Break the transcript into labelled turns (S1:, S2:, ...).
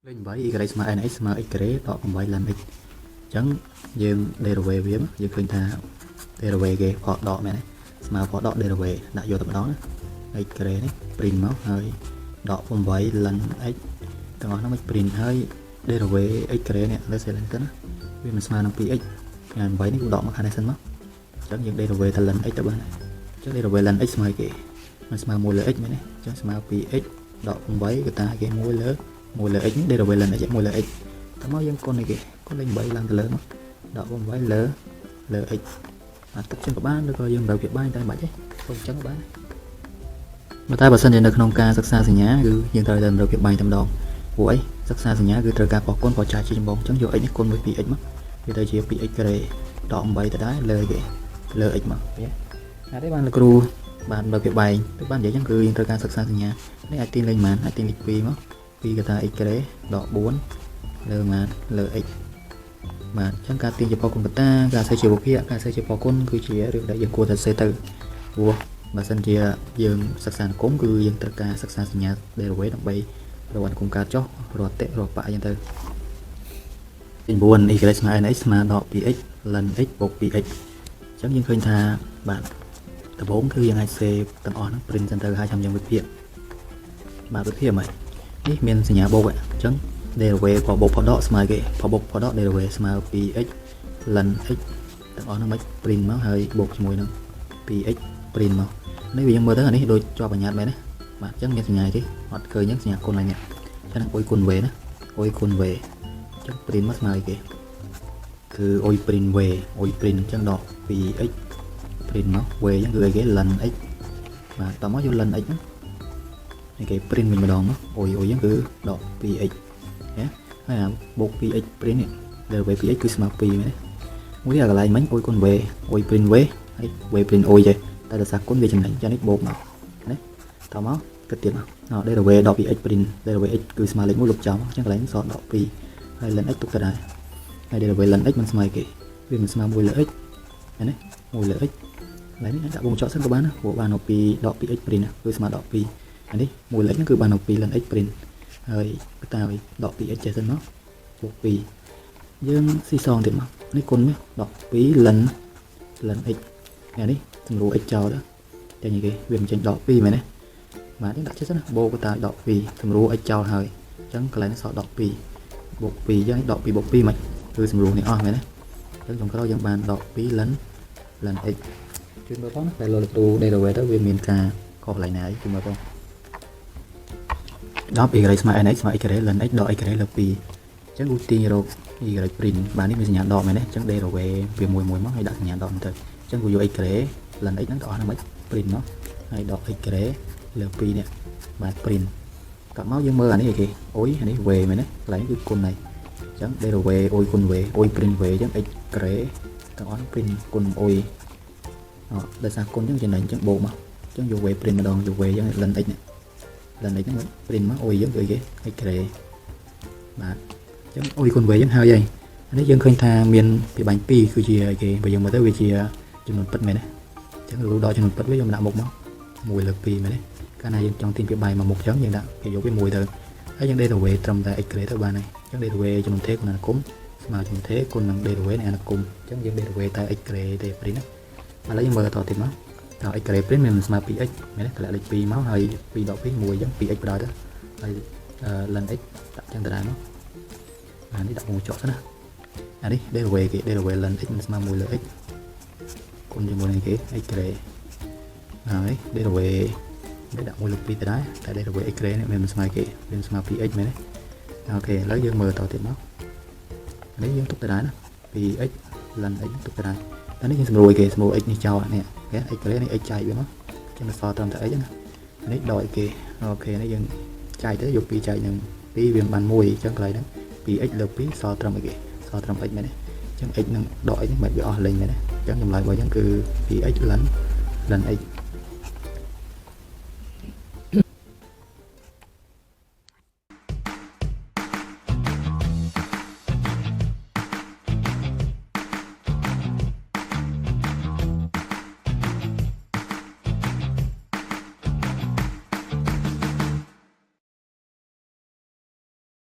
S1: លេខ8 y ស្មើ nx ស្មើ x ការ៉េដក8 ln x អញ្ចឹងយើង derivative វាមកយើងឃើញថា derivative គេផលដកមែនទេស្មើផលដក derivative ដាក់យកតែម្ដងណា x ការ៉េនេះ print មកហើយដក8 ln x ទាំងអស់ហ្នឹងមិន print ហើយ derivative x ការ៉េនេះលើសេលទៅណាវាមិនស្មើនឹង 2x ថ្ងៃ8នេះគឺដកមកខាងនេះសិនមកអញ្ចឹងយើង derivative ទៅ ln x ទៅបានអញ្ចឹង derivative ln x ស្មើគេមិនស្មើ1លើ x មែនទេអញ្ចឹងស្មើ 2x ដក8កតាគេ1លើ1លើ x នេះ derivative ln x 1លើ x តើមកយើងគុណនេះគេគុណលេខ8ឡើងទៅលើមកដក8លើលើ x អាទុកចឹងក៏បានឬក៏យើងត្រូវវាបានតែមិនបាច់ទេទុកចឹងក៏បានបើតែបើសិនជានៅក្នុងការសិក្សាសញ្ញាគឺយើងត្រូវតែតម្រូវភាពបាញ់តែម្ដងព្រោះអីសិក្សាសញ្ញាគឺត្រូវការបោះគុណបោះចាយជាចម្បងអញ្ចឹងយក x នេះគុណមួយ 2x មកវាទៅជា 2x ការ៉េដក8ទៅដែរលើគេលើ x មកឃើញទេអត់ទេបានលោកគ្រូបានបើវាបែងទៅបាននិយាយអញ្ចឹងគឺយើងត្រូវការសិក្សាសញ្ញានេះអាចទាញលេខប៉ុន្មានអាចទាញលេខ2មក2កតា x ការ៉េដក4លើប៉ុន្មានលើ x បាទអញ្ចឹងការទាញជាផលគុណកតាការសេជាវិភាគការសេជាផលគុណគឺជារឿងដែលយើងគួរតែសេទៅព្រោះបើសិនជាយើងសិក្សាអនុគមគឺយើងត្រូវការសិក្សាសញ្ញា derivative ដើម្បីរកអនុគមកើតចុះរកអតិរកបៈអញ្ចឹងទៅទី9 y ស្មើ nx ស្មើដក 2x ln x បូក 2x អញ្ចឹងយើងឃើញថាបាទដំបូងគឺយើងអាចសេទាំងអស់ហ្នឹង print សិនទៅហើយចាំយើងវិភាគបាទវិភាគហ្មងនេះមានសញ្ញាបូកអញ្ចឹង derivative ផលបូកផលដកស្មើគេផលបូកផលដក derivative ស្មើ 2x ln x ទាំងអស់ហ្នឹងមិន print មកហើយបូកជាមួយនឹង 2x print មកនេះវាយើងមើលទៅអានេះដូចជាប់បញ្ញត្តិមែនណាបាទអញ្ចឹងមានសញ្ញាទេអត់ឃើញអញ្ចឹងសញ្ញាគុណហើយនេះអញ្ចឹងអុយគុណ v ណាអុយគុណ v អញ្ចឹង print មកស្មើអីគេគឺអុយ print v អុយ print អញ្ចឹងដក 2x print មក v អញ្ចឹងគឺអីគេ ln x បាទតមកយក ln x ហ្នឹងនេះគេ print វិញម្ដងមកអុយអុយអញ្ចឹងគឺដក 2x ណាហើយអាបូក 2x print នេះ derivative 2x គឺស្មើ2មែនទេមួយទៀតអាកន្លែងមិញអុយគុណ v អុយ print v ហើយ v print អុយចេះតែដោយសារគុណវាចំណេញចានេះបូកមកណាតមកគិតទៀតមកអ derivative ដក 2x print derivative x គឺស្មើលេខ1លុបចោលអញ្ចឹងកន្លែងនេះសល់ដក2ហើយ ln x ទុកទៅដែរហើយ derivative ln x មិនស្មើគេវាមិនស្មើ1លើ x ឃើញទេ1លើ x កន្លែងនេះដាក់វងចောက်សិនក៏បានណាព្រោះបានមកពីដក 2x print គឺស្មើដក2អានេះ1លើ x ហ្នឹងគឺបានមកពី ln x print ហើយកតាឲ្យដក 2x ចេះសិនមកបូក2យើងស៊ីសងទៀតមកនេះគុណនេះដក2 ln ln x អានេះសម្រួល x ចោលទៅតែញគេវាមិនចេញដក2មែនទេបាទនេះដាក់ចេះសិនណាបូកតាដក2សម្រួល x ចោលហើយអញ្ចឹងកន្លែងនេះសល់ដក2បូក2អញ្ចឹងដក2បូក2មិនគឺសម្រួលនេះអស់មែនទេអញ្ចឹងចុងក្រោយយើងបានដក2 ln ln x ជួយមើលផងណាតែលោកគ្រូ derivative ទៅវាមានការខុសកន្លែងណាអីជួយមើលផង10 y ស្មើ nx ស្មើ x ការ៉េ ln x ដក x ការ៉េលើ2អញ្ចឹងគូទាញរក y print បាទនេះមានសញ្ញាដកមែនទេអញ្ចឹង derivative វាមួយមួយមកហើយដាក់សញ្ញាដកទៅអញ្ចឹងគូយក x ការ៉េ ln x ហ្នឹងទៅអស់ហ្នឹងមិន print មកហើយដក x ការ៉េលើ2នេះបាទ print កាប់មកយើងមើលអានេះអីគេអុយអានេះ v មែនទេកន្លែងគឺគុណហើយអញ្ចឹង derivative អុយគុណ v អុយ print v អញ្ចឹង x ការ៉េទាំងអស់ print គុណអុយអដោយសារគុណអញ្ចឹងចំណេញអញ្ចឹងបូកមកអញ្ចឹងយក v print ម្ដងយក v អញ្ចឹង ln x នេះ ln x ហ្នឹង print មកអុយអញ្ចឹងគឺអីគេ x ការ៉េបាទអញ្ចឹងអុយគុណ v អញ្ចឹងហើយហើយអានេះយើងឃើញថាមានពីបាញ់2គឺជាអីគេបើយើងមើលទៅវាជាចំនួនពិតមែនទេអញ្ចឹងរូដល់ចំនួនពិតវាយកមកដាក់មុខមក1លើ2មែនទេកាលណាយើងចង់ទាញពីបាយមកមុខអញ្ចឹងយើងដាក់គេយកវា1ទៅហើយយើង derivative ត្រឹមតែ x ការ៉េទៅបានហើយអញ្ចឹង derivative ចំនួនទេគុណអនុគមស្មើចំនួនទេគុណនឹង derivative នៃអនុគមអញ្ចឹងយើង derivative តែ x ការ៉េទេ print ណាឥឡូវយើងមើលតទៀតមកតើ x ការ៉េ print មានស្មើ 2x មែនទេតម្លាក់លេខ2មកហើយ2ដក2 1អញ្ចឹង 2x បដទៅហើយ ln x ដាក់ចឹងទៅដែរមកអានេះដាក់វងចកសិនណាអានេះ derivative គេ derivative ln x មិនស្មើ1លើ x គុណជាមួយនឹងគេ x ការ៉េហើយ derivative នេះដាក់1លើ2ទៅដែរតែ derivative x ការ៉េនេះវាមិនស្មើគេវាមិនស្មើ 2x មែនទេOK ឥឡូវយើងមើលតទៀតមកនេះយើងទុកទៅដែរណា 2x ln x ទុកទៅដែរតែនេះយើងសម្រួលគេសម្រួល x នេះចោលនេះគេ x ការ៉េនេះ x ចែកវាមកចឹងសល់ត្រឹមតែ x ណានេះដកគេOK នេះយើងចែកទៅយក2ចែកនឹង2វាបាន1អញ្ចឹងកន្លែងហ្នឹង 2x លើ2សល់ត្រឹមអីគេសល់ត្រឹម x មែនទេអញ្ចឹង x នឹងដក x ហ្នឹងមិនវាអស់លេងមែនទេអញ្ចឹងចម្លើយរបស់យើងគឺ 2x ln ln x